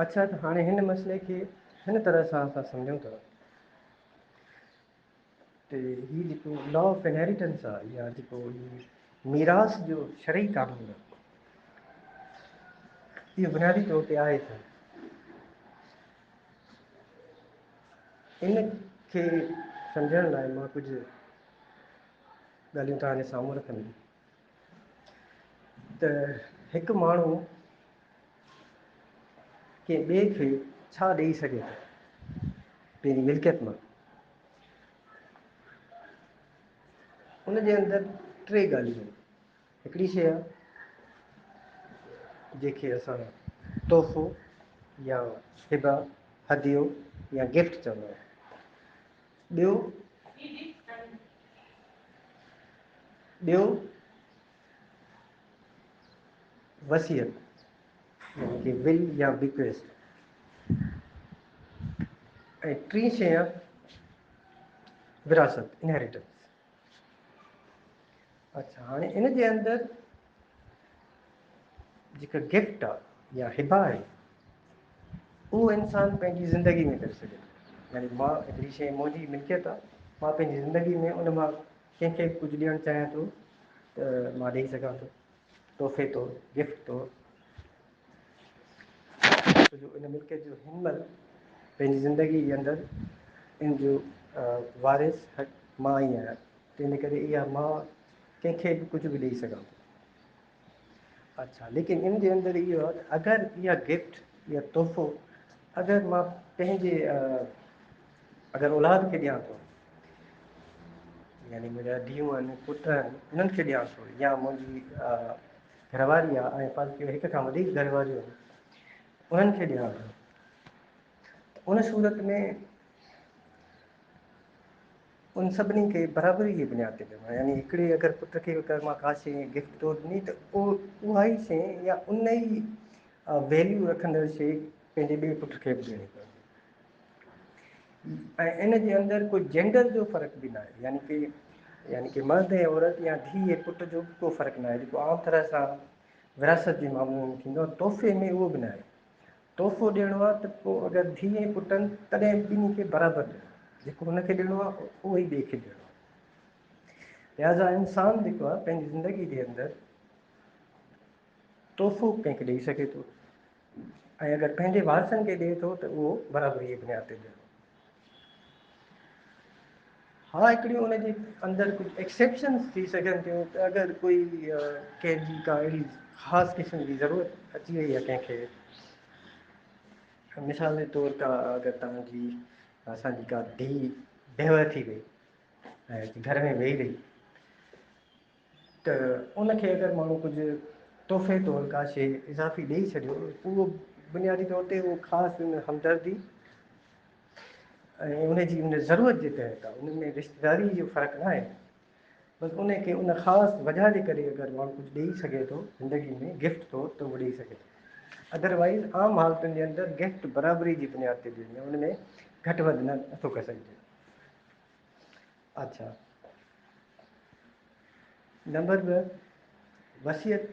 اڇا ته هاڻي هن مسئلي کي هن طرح سان اسان سمجهون ٿا ته هي جيڪو لا آف انهيريٽنس آهي يا جيڪو هي ميراث جو شرعي قانون آهي اهو بنيادي طور تي آهي ڇا؟ ان کي سمجهڻ لاء مان ڪجهه ڳالهيون توهان جي سامهون رکندس ته هڪ ماڻهو ڪنهن ٻئي کي ڇا ڏيئي سگهي ٿو پنهنجي ملڪيت مان؟ ان جي اندر ٽي ڳالهيون آهن. هڪڙي شيء آهي جنهن کي اسان تحفو يا هبه، هديو يا گفٽ چوندا آهيون. ٻيو ٻيو وصيت يعني ڪي ول يا بيڪويسٽ ۽ ٽين شيء آهي وراثت انهيريٽنس. اڇا هاڻي ان جي اندر جيڪا گفٽ آهي يا هبا آهي اهو انسان پنهنجي زندگي ۾ ڪري سگهي ٿو. يعني مان هڪڙي شيء منهنجي ملڪيت آهي، مان پنهنجي زندگي ۾ ان مان ڪنهن کي به ڪجهه ڏيڻ چاهيان ٿو ته مان ڏيئي سگهان ٿو تحفي طور، گفٽ طور، ڇو جو ان ملڪيت جو هن مهل پنهنجي زندگي جي اندر ان جو وارث مان ئي آهيان، تنهن ڪري اها مان ڪنهن کي به ڪجهه به ڏيئي سگهان ٿو. اڇا ليڪن ان جي اندر اهو آهي ته اگر اها گفٽ يا تحفو اگر مان پنهنجي اگر اولاد کي ڏيان ٿو، يعني منهنجا ڌيئون آهن پٽ آهن انهن کي ڏيان ٿو، يا منهنجي گهر واري آهي ۽ فرض ڪيو هڪ کان وڌيڪ گهر واريون آهن انهن کي ڏيان ٿو، ته ان صورت ۾ ان سڀني کي برابري جي بنياد تي ڏيڻو آهي. يعني هڪڙي اگر پٽ کي اگر مان ڪا شيء گفٽ طور ڏني ته اها ئي شيء يا ان ئي ويليو رکندڙ شيء پنهنجي ٻئي پٽ کي به ڏيڻي پوندي. ۽ ان جي اندر ڪو جينڊر جو فرق به ناهي، يعني ڪي يعني ڪي مرد ۽ عورت يا ڌيء ۽ پٽ جو به ڪو فرق ناهي، جيڪو عام طرح سان وراثت جي معاملن ۾ ٿيندو آهي، تحفي ۾ اهو به ناهي. تحفو ڏيڻو آهي ته پوء اگر ڌيء ۽ پٽ آهن تڏهن به ٻنهي کي برابر ڏيڻو آهي، جيڪو هن کي ڏيڻو آهي اهو ئي ٻئي کي ڏيڻو آهي. لهٰذا انسان جيڪو آهي پنهنجي زندگي جي اندر تحفو ڪنهن کي ڏيئي سگهي ٿو ۽ اگر پنهنجي وارثن کي ڏئي ٿو ته اهو برابري جي بنياد تي ڏيڻو. ها هڪڙيون ان جي اندر ڪجهه ايڪسيپشنس ٿي سگهن ٿيون ته اگر ڪوئي ڪنهن جي ڪا اهڙي خاص قسم جي ضرورت اچي وئي آهي ڪنهن کي، مثال جي طور ڪا اگر توهان جي اسان جي ڪا ڌيء بيوه ٿي وئي ۽ گهر ۾ ويهي رهي ته ان کي اگر ماڻهو ڪجهه تحفي طور ڪا شيء اضافي ڏيئي ڇڏيو، اهو بنيادي طور تي اهو خاص ان همدردي ۽ ان جي ان ضرورت جي تحت آهي، ان ۾ رشتيداري جو فرق نه آهي، بس ان کي ان خاص وجهه جي ڪري اگر ماڻهو ڪجهه ڏيئي سگهي ٿو زندگي ۾ گفٽ طور ته اهو ڏيئي سگهي ٿو. ادروائز عام حالتن جي اندر گفٽ برابري جي بنياد تي ڏيڻي آهي، ان ۾ گهٽ وڌ نه ٿو ڪري سگهجي. اڇا نمبر 2 وصيت.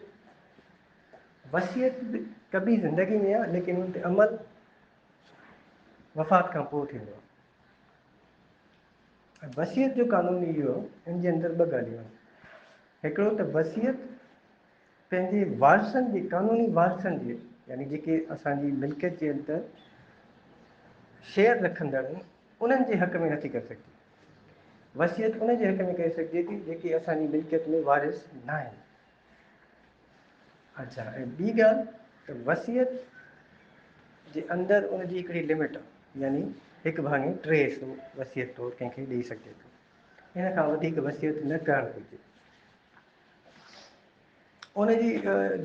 وصيت به ڪبي زندگي ۾ آهي، ليڪن ان تي عمل وفات کان پوء ٿيندو آهي. ۽ وصيت جو قانون اهو آهي، ان جي اندر ٻه ڳالهيون آهن. هڪڙو ته وصيت پنهنجي وارثن جي، قانوني وارثن جي، يعني جيڪي اسان جي ملڪيت جي اندر شيئر رکندڙ آهن انهن جي حق ۾ نٿي ڪري سگهجي. وصيت ان جي حق ۾ ڪري سگهجي ٿي جيڪي اسان جي ملڪيت ۾ وارث ناهن. اڇا ۽ ٻي ڳالهه ته وصيت جي اندر ان جي هڪڙي لمٽ آهي، يعني هڪ ڀاڱي ٽي حصو وصيت طور ڪنهن کي ڏيئي سگهجي ٿو، ان کان وڌيڪ وصيت نه ڪرڻ گهرجي. ان جي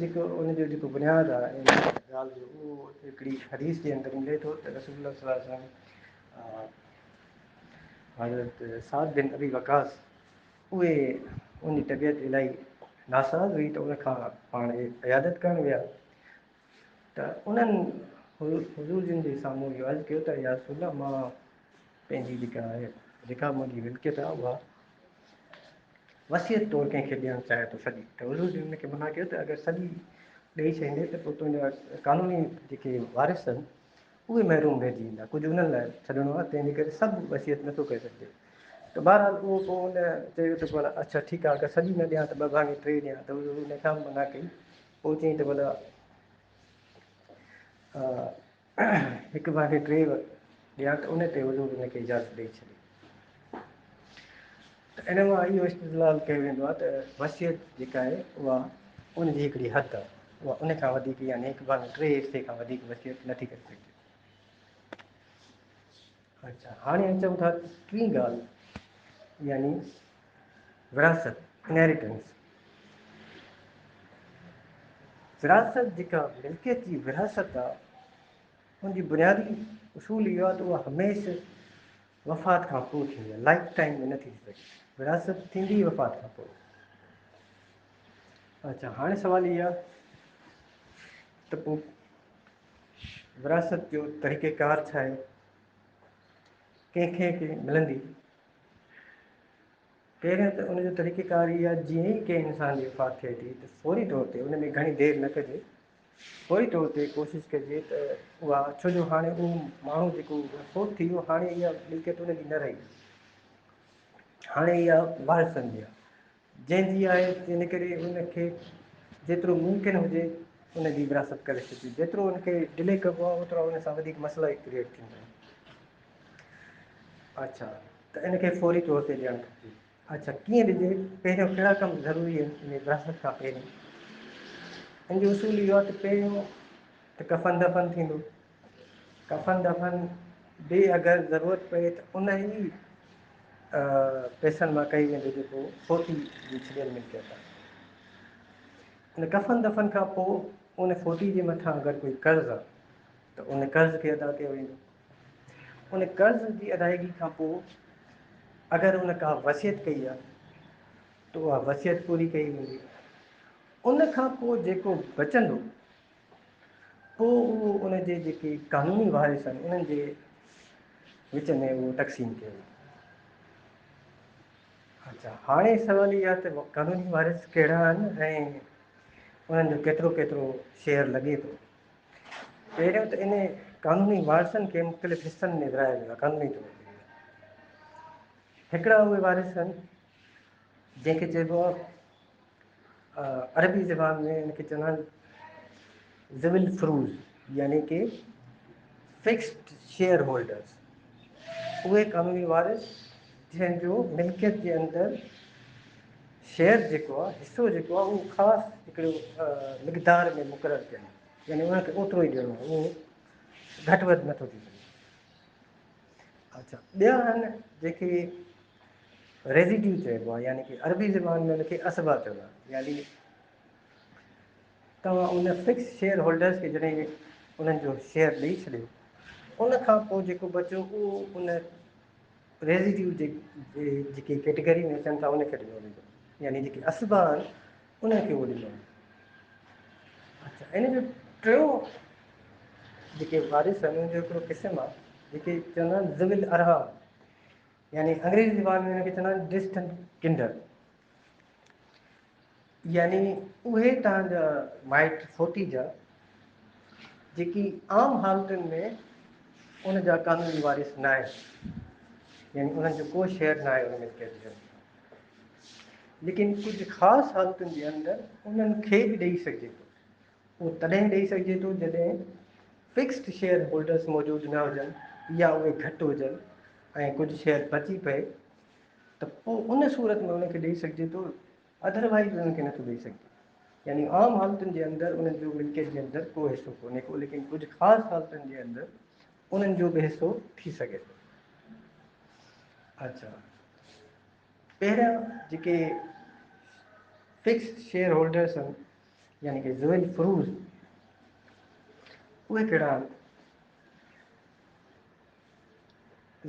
جيڪو ان جو جيڪو بنياد آهي ان ڳالهه جو اهو هڪڙي حديث جي اندر ملي ٿو ته رسول الله صلي الله عليه وسلم حضرت سعد بن ابي وقاص اهي ان جي طبيعت الاهي ناساز هئي ته ان کان پاڻ عيادت ڪرڻ ويا ته انهن حضور جن جي سامهون اهو عرض ڪيو ته يا رسول الله مان پنهنجي جيڪا آهي جيڪا منهنجي ملڪيت آهي اها وصيت طور ڪنهن کي ڏيڻ چاهيان ٿو سڄي. ته حضور جن ان کي منع ڪيو ته اگر سڄي ڏئي ڇڏيندين ته پوء تنهنجا قانوني جيڪي وارث آهن اهي محروم رهجي ويندا، ڪجهه انهن لاء ڇڏڻو آهي، تنهن جي ڪري سڀ وصيت نٿو ڪري سگهجي. ته بهرحال اهو پوء ان چيو ته ڀلا اڇا ٺيڪ آهي اگر سڄي نه ڏيان ته ٻه ڀاڱي ٽي ڏيان ته حضور ان کان به منع ڪئي. پوء چيائين ته ڀلا هڪ ڀاڱي ٽي ڏيان ته ان تي حضور ان کي اجازت ڏئي ڇڏي. ته ان مان اهو استدلال ڪيو ويندو آهي ته وصيت جيڪا آهي اها ان جي هڪڙي حد آهي، اها ان کان وڌيڪ يعني هڪ ڀاڱي ٽي حصي کان وڌيڪ وصيت نٿي ڪري سگهجي. اچها هاڻي اچون ٿا ٽين ڳالهه يعني وراثت، Inheritance. وراثت جيڪا ملڪيت جي ورهاست آهي ان جي بنيادي اصول اهو آهي ته اها هميشه وفات کان پوء ٿيندي آهي، لائف ٽائيم ۾ نه ٿي سگهي، وراثت ٿيندي ئي وفات کان پوء. اچها هاڻي سوال اهو آهي ته پوء وراثت جو طريقه ڪار ڇا آهي، ڪنهن کي ڪنهن ملندي؟ پهريون ته ان جو طريقه ڪار اهو آهي جيئن ئي ڪنهن انسان جي وفات ٿئي ٿي ته فوري طور تي ان ۾ گهڻي دير نه ڪجي، فوري طور تي ڪوشش ڪجي ته اها، ڇو جو هاڻي اهو ماڻهو جيڪو فوت ٿي ويو هاڻي اها ملڪيت ان جي نه رهي، هاڻي اها وارثن جي آهي، جنهن جي آهي ان ڪري ان کي جيترو ممڪن هجي ان جي وراثت ڪري ڇڏجي، جيترو ان کي ڊلي ڪبو آهي اوترا ان سان وڌيڪ مسئلا ئي ڪريئيٽ ٿيندا آهن. اڇا ته ان کي فوري طور تي ڏيڻ کپي. اڇا ڪيئن ڏجي، پهريون ڪهڙا ڪم ضروري آهن ان وراثت کان پهرين؟ ان جو اصول اهو آهي ته پهريون ته ڪفن دفن ٿيندو، ڪفن دفن به اگر ضرورت پئي ته ان ئي پئسن مان ڪئي ويندي جيڪو فوتي جي ڇڏيل ملڪيت آهي. ان ڪفن دفن کان پوء ان فوتي جي مٿان اگر ڪوئي قرض آهي ته ان قرض کي ادا ڪيو ويندو. ان قرض جي ادائگي کان پوء اگر ان ڪا وصيت ڪئي آهي ته اها وصيت پوري ڪئي ويندي. ان کان پوء جيڪو بچندو پوء اهو ان جي جيڪي قانوني وارث آهن انهن جي وچ ۾ اهو تقسيم ڪيو ويندو. اچها هاڻي سوال اهو آهي ته قانوني وارث ڪهڙا آهن ۽ انهن جو ڪيترو ڪيترو شيئر لڳي ٿو. پهريون ته ان قانوني وارثن کي مختلف حصن ۾ ورهايو ويو آهي قانوني طور تي. هڪڙا اهي وارث آهن جنهن کي چئبو آهي عربي زبان ۾ ان کي چوندا آهن ذوي الفروض يعني ڪي فڪسڊ شيئر هولڊرز، اهي قانوني وارث جنهن جو ملڪيت جي اندر شيئر جيڪو آهي، حصو جيڪو آهي، اهو خاص هڪڙو مقدار ۾ مقرر ڪيل آهي، يعني انهن کي اوترو ئي ڏيڻو آهي، اهو گهٽ وڌ نٿو ٿي سگهي. اچها ٻيا آهن جيڪي ريزيڊيو چئبو آهي، يعني ڪي عربي زبان ۾ ان کي عصبه چوندا آهن، يعني توهان ان فڪس شيئر هولڊرز کي جڏهن انهن جو شيئر ڏئي ڇڏيو ان کان پوء جيڪو بچيو اهو ان ريزيڊيو جي جيڪي ڪيٽيگري ۾ اچن ٿا ان کي ڏنو ويندو، يعني جيڪي عصبا آهن انهن کي اهو ڏنو ويندو. اچها ان جو ٽيون جيڪي وارث آهن ان جو هڪڙو قسم آهي جيڪي چوندا آهن ذوي الارحام، يعني انگريزي زبان ۾ ان کي چوندا آهن ڊسٽنٽ ڪنڊر، يعني اهي توهان جا مائٽ فوتي جا جيڪي عام حالتن ۾ ان جا قانوني وارث نه آهن، يعني انهن جو ڪو شيئر نه آهي ان ملڪيت جي اندر، ليڪن ڪجهه خاص حالتن جي اندر انهن کي به ڏئي سگهجي ٿو. اهو تڏهن ڏئي سگهجي ٿو جڏهن فڪسڊ شيئر هولڊرز موجود نه هجن يا اهي گهٽ هجن ۽ ڪجهه شيئر بچي پئي ته پوء ان صورت ۾ ان کي ڏئي سگهجي ٿو، ادروائيز انهن کي نٿو ڏئي سگهجي. يعني عام حالتن جي اندر انهن جو ملڪيت جي اندر ڪو حصو ڪونهي ڪو، ليڪن ڪجهه خاص حالتن جي اندر انهن جو به حصو ٿي سگهي ٿو. اچها پهريان جيڪي فڪسڊ شيئر هولڊرز آهن يعني ڪي ذوي الفروض، اهي ڪهڙا آهن؟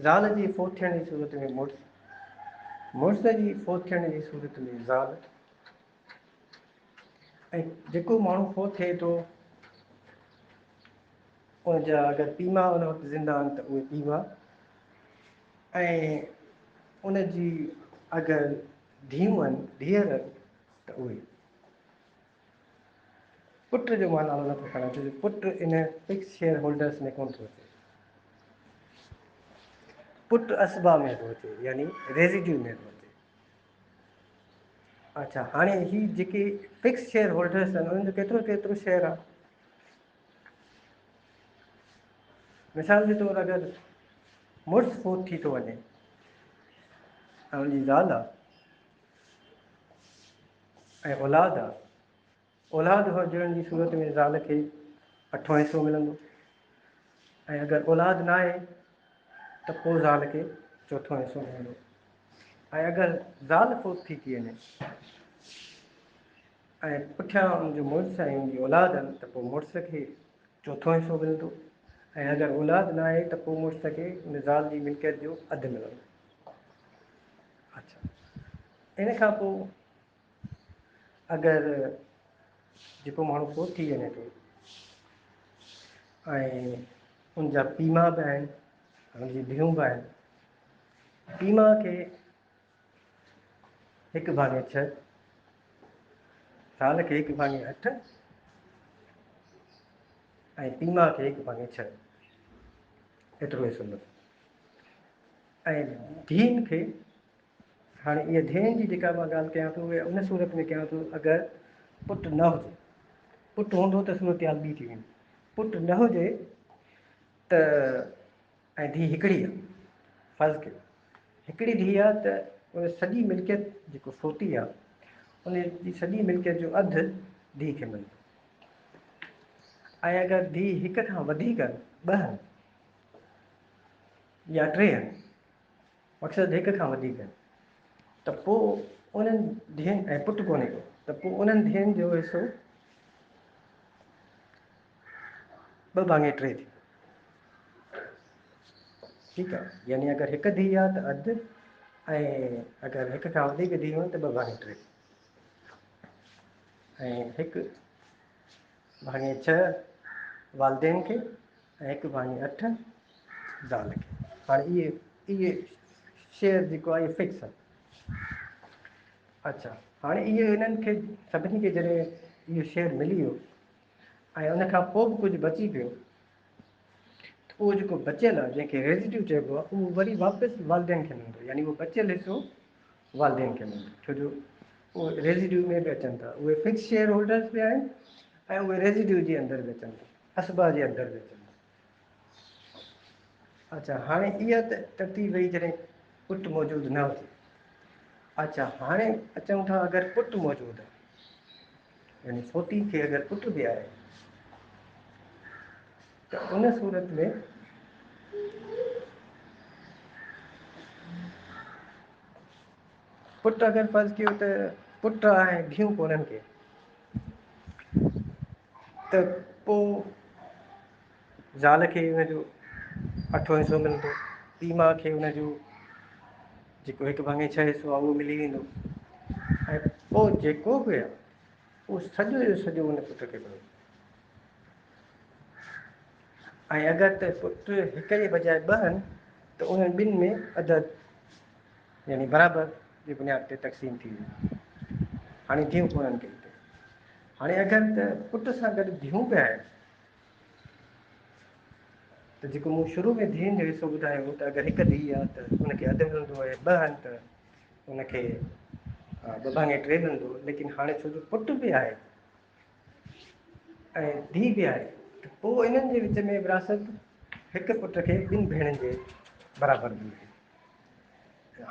زال جي فوت ٿيڻ جي صورت ۾ مڙس، مڙس جي فوت ٿيڻ جي صورت ۾ زال، ۽ جيڪو ماڻهو فوت ٿئي ٿو ان جا اگر پيء ماء ان وقت زنده آهن ته اهي پيء ماء، ۽ ان جي اگر ڌيئون آهن، ڌيئر آهن ته اهي. پٽ جو مان نالو نٿو کڻان ڇو جو پٽ ان فڪس شيئر هولڊرس ۾ ڪونه ٿو اچي. پٽ اسبا ۾ ٿو اچي يعني ريزيڊيو ۾ ٿو اچي. اڇا هاڻي هي جيڪي فڪس شيئر هولڊرس آهن انهن جو ڪيترو ڪيترو شيئر آهي؟ مثال جي طور اگر مڙس فوت ٿي ٿو وڃي ۽ ان جي زال آهي ۽ اولاد آهي، اولاد هجڻ جي صورت ۾ زال کي اٺون حصو ملندو ۽ اگر اولاد نه آهي ته پوء زال کي چوٿون حصو ملندو ۽ اگر زال فوت ٿي ٿي وڃي ۽ پٺيان ان جو مڙس ۽ ان جي اولاد آهن ته پوء مڙس کي چوٿون حصو ملندو ۽ اگر اولاد نه آهي ته پوء مڙس کي ان زال جي ملڪيت جو اڌ ملندو. اڇا ان کان پوء اگر جيڪو ماڻهو فوت ٿي وڃي ٿو ۽ ان جا پيء ماء به آهن ۽ ان جي ڌيئون به آهن، پيء ماء کي هڪ ڀاڱي ڇهه، زال کي هڪ ڀاڱي اٺ ۽ پيء ماء کي هڪ ڀاڱي ڇهه ايترو حصو ملندو. ۽ ڌيئن کي هاڻي اها ڌيئن جي جيڪا مان ڳالهه ڪيان ٿو اها ان صورت ۾ ڪيان ٿو اگر پٽ نه هجي. پٽ هوندو ته صورتحال ٻي ٿي ويندي. پٽ نه هجي ته ۽ ڌيء هڪڙي آ، فرض ڪيو هڪڙي ڌيء آ ته ان سڄي ملڪيت جيڪو فوتي آ ان جي سڄي ملڪيت جو اڌ ڌيء کي ملندو ۽ اگر ڌيء هڪ کان وڌيڪ آهن، ٻه آهن يا ٽي آهن، مقصد هڪ کان وڌيڪ آهن ته پوء انهن ڌيئن ۽ پٽ ڪونهي ڪو ته پوء انهن ڌيئن جو حصو ٻه ڀاڱي ٽي ٿيندو. ٺيڪ آ، يعني اگر هڪ ڌيء آ ته اڌ ۽ اگر هڪ کان وڌيڪ ڌيئون آهن ته ٻه ڀاڱي ٽي ۽ هڪ ڀاڱي ڇهه والدين کي ۽ هڪ ڀاڱي اٺ زال کي. هاڻي اهي اهي شيئر جيڪو آهي فڪس آهي. اڇا هاڻي اهي انهن کي سڀني کي جڏهن اهو شيئر ملي ويو ۽ ان کان پوء به ڪجهه بچي پيو ته اهو جيڪو بچيل آهي جنهن کي ريزيڊيو چئبو آهي اهو وري واپس والدين کي ملندو، يعني اهو بچيل حصو والدين کي ملندو، ڇو جو اهي ريزيڊيو ۾ به اچن ٿا، اهي فڪس شيئر هولڊرس به آهن ۽ اهي ريزيڊيو جي اندر به اچن ٿا، اسبا جي اندر به اچن ٿا. اڇا هاڻي اها ته ترتيب وئي جڏهن پٽ موجود نه هجي. اڇا هاڻي اچون ٿا اگر پٽ موجود آهي، يعني فوتي کي اگر پٽ به آهي ته ان صورت ۾ پٽ اگر فرض ڪيو ته پٽ آهي ڌيئون ڪونهن ڪي ته پوء زال کي ان جو اٺون حصو ملندو، پيء ماء کي ان جو جيڪو هڪ ڀاڱي ڇهه حصو آهي اهو ملي ويندو ۽ پوء جيڪو به آهي اهو سڄو جو سڄو ان پٽ کي ملندو. ۽ اگر ته پٽ هڪ جي بجاء ٻه آهن ته انهن ٻن ۾ اڌ اڌ يعني برابر جي بنياد تي تقسيم ٿي ويندي. هاڻي ڌيئون ڪونهن ڪي هتي. هاڻي اگر ته پٽ سان گڏ ڌيئون به آهن ته جيڪو مون شروع ۾ ڌيئن جو حصو ٻڌايو هو ته اگر هڪ ڌيء آهي ته ان کي اڌ ملندو ۽ ٻه آهن ته ان کي ٻه ڀاڱي ٽي ملندو، ليڪن هاڻي ڇو جو پٽ به آهي ۽ ڌيء به آهي ته پوء انهن جي وچ ۾ وراثت هڪ پٽ کي ٻن ڀيڻن جي برابر ملندي.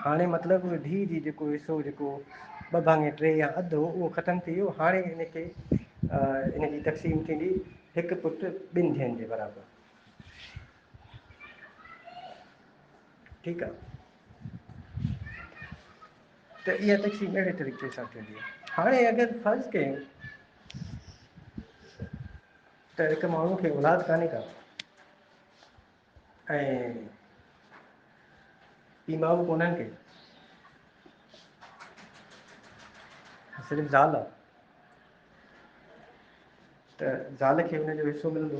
هاڻي مطلب ڌيء جي جيڪو حصو جيڪو ٻه ڀاڱي ٽي يا اڌ هو اهو ختم ٿي ويو. هاڻي ان کي ان جي تقسيم ٿيندي هڪ پٽ ٻن ڌيئن جي برابر. ٺيڪ آ ته اها تقسيم اهڙي طريقي سان ٿيندي آهي. هاڻي اگر فرض ڪيون ته هڪ ماڻهو کي اولاد ڪانهي ڪا ۽ پيء ماء به ڪونهن ڪي، صرف زال آ ته زال کي ان جو حصو ملندو.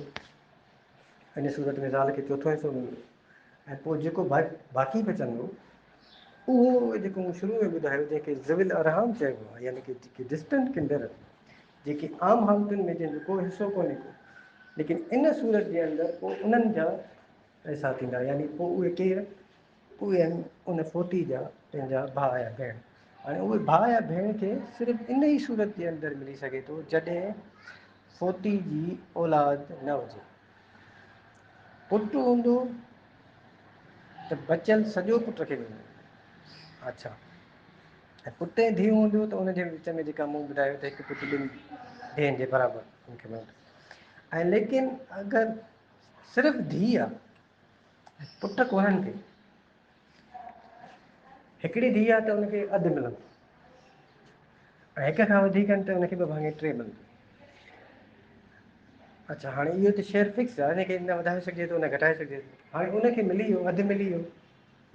ان صورت ۾ زال کي چوٿون حصو ملندو ۽ پوء جيڪو باقي بچندو اهو جيڪو مون شروع ۾ ٻڌايو جنهن کي ذوي الارحام چئبو آهي، يعني ڪي جيڪي ڊسٽنٽ ڪنڊر جيڪي عام حالتن ۾ جنهن جو ڪو حصو ڪونهي ڪو، ليڪن ان صورت جي اندر پوء انهن جا پئسا ٿيندا، يعني پوء اهي ڪير؟ اهي آهن ان فوتي جا پنهنجا ڀاء يا ڀيڻ. هاڻي اهي ڀاء يا ڀيڻ کي صرف ان ئي صورت جي اندر ملي سگهي ٿو جڏهن فوتي جي اولاد نه هجي. پٽ هوندو ته بچيل سڄو پٽ کي ملندو. اڇا ۽ پٽ ۽ ڌيء هوندو ته ان جي وچ ۾ جيڪا مون ٻڌايو ته هڪ پٽ ٻن ڌيئن جي برابر ان کي ملندو. ۽ ليڪن اگر صرف ڌيء آ ۽ پٽ ڪونهن کي، هڪڙي ڌيء آ ته ان کي اڌ ملندو ۽ هڪ کان وڌيڪ آهن ته ان کي ٻه ڀاڱي ٽي ملندو. اڇا هاڻي اهو ته شيئر فڪس آ، ان کي نه وڌائي سگهجي ٿو نه گهٽائي سگهجي ٿو. هاڻي ان کي ملي ويو، اڌ ملي ويو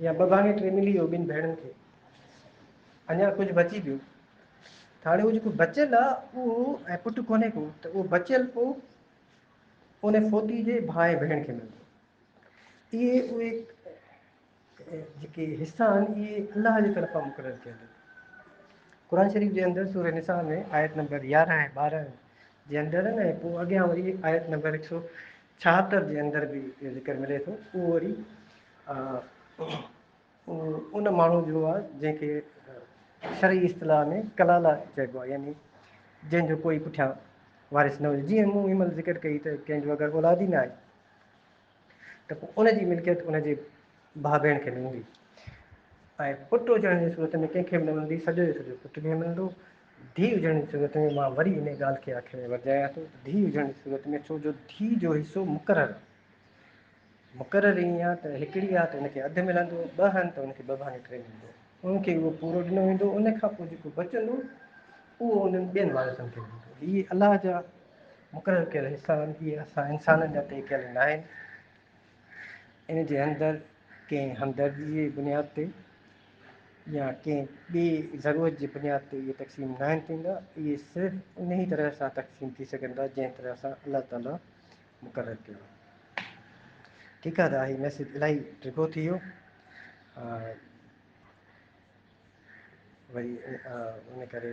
يا ٻه ڀاڱي ٽي ملي ويو ٻن ڀيڻن کي، اڃا ڪجهه بچي پيو ته هاڻي اهو جيڪو بچيل آ اهو ۽ پٽ ڪونهي ڪو ته اهو بچيل پوء ان فوتي جي ڀاء ۽ ڀيڻ کي ملندو. اهي اهي جيڪي حصا آهن اهي الله جي طرفان مقرر ڪيل آهن. قرآن شريف جي اندر سورة نساء ۾ آيت نمبر 11 ۽ 12 جي اندر ۽ پوء اڳيان وري آيت نمبر 176 جي اندر به اهو ذڪر ملي ٿو. اهو وري ان ماڻهو جو آهي جنهن کي شرعي اصطلاح ۾ ڪلاله چئبو آهي، يعني جنهن جو ڪوئي پٺيان وارث نه هجي. جيئن مون هن مهل ذڪر ڪئي ته ڪنهن جو اگر اولاد ئي نه آهي ته پوء ان جي ملڪيت ان جي ڀاء ڀيڻ کي ملندي ۽ پٽ هجڻ جي صورت ۾ ڪنهن کي به نه ملندي، سڄو جو سڄو پٽ کي ملندو. ڌيء هجڻ جي صورت ۾ مان وري ان ڳالهه کي آخر ۾ ورجايان ٿو ته ڌيء هجڻ جي صورت ۾ ڇو جو ڌيء جو حصو مقرر آهي، مقرر ائين آهي ته هڪڙي آهي ته ان کي اڌ ملندو، ٻه آهن ته ان کي ٻه ڀاڱي ٽي ملندو، ان کي اهو پورو ڏنو ويندو، ان کان پوء جيڪو بچندو اهو انهن ٻين وارثن کي ملندو. هي الله جا مقرر ڪيل حصا آهن، اهي اسان انسانن جا طئي ڪيل نه آهن. ان جي اندر ڪنهن همدردي جي بنياد تي يا ڪنهن ٻي ضرورت جي بنياد تي اهي تقسيم ناهن ٿيندا، اهي صرف انهي طرح سان تقسيم ٿي سگهن ٿا جنهن طرح سان الله تعاليٰ مقرر ڪيو آهي. ٺيڪ آهي ته هي ميسيج الاهي ڊگهو ٿي ويو، وري ان ڪري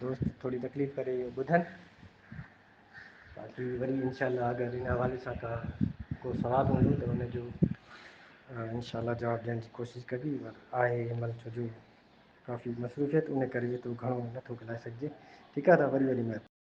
دوست ٿوري تڪليف ڪري اهو ٻڌن. باقي وري انشاء الله اگر ان حوالي سان ڪا ڪو سوال هوندو ته ان جو انشاء الله جواب ڏيڻ جي ڪوشش ڪبي. پر آهي هن مهل ڇو جو ڪافي مصروفيت ان ڪري ايترو گهڻو نٿو ڳالهائي سگهجي. ٺيڪ آهي ته وري وري مهرباني.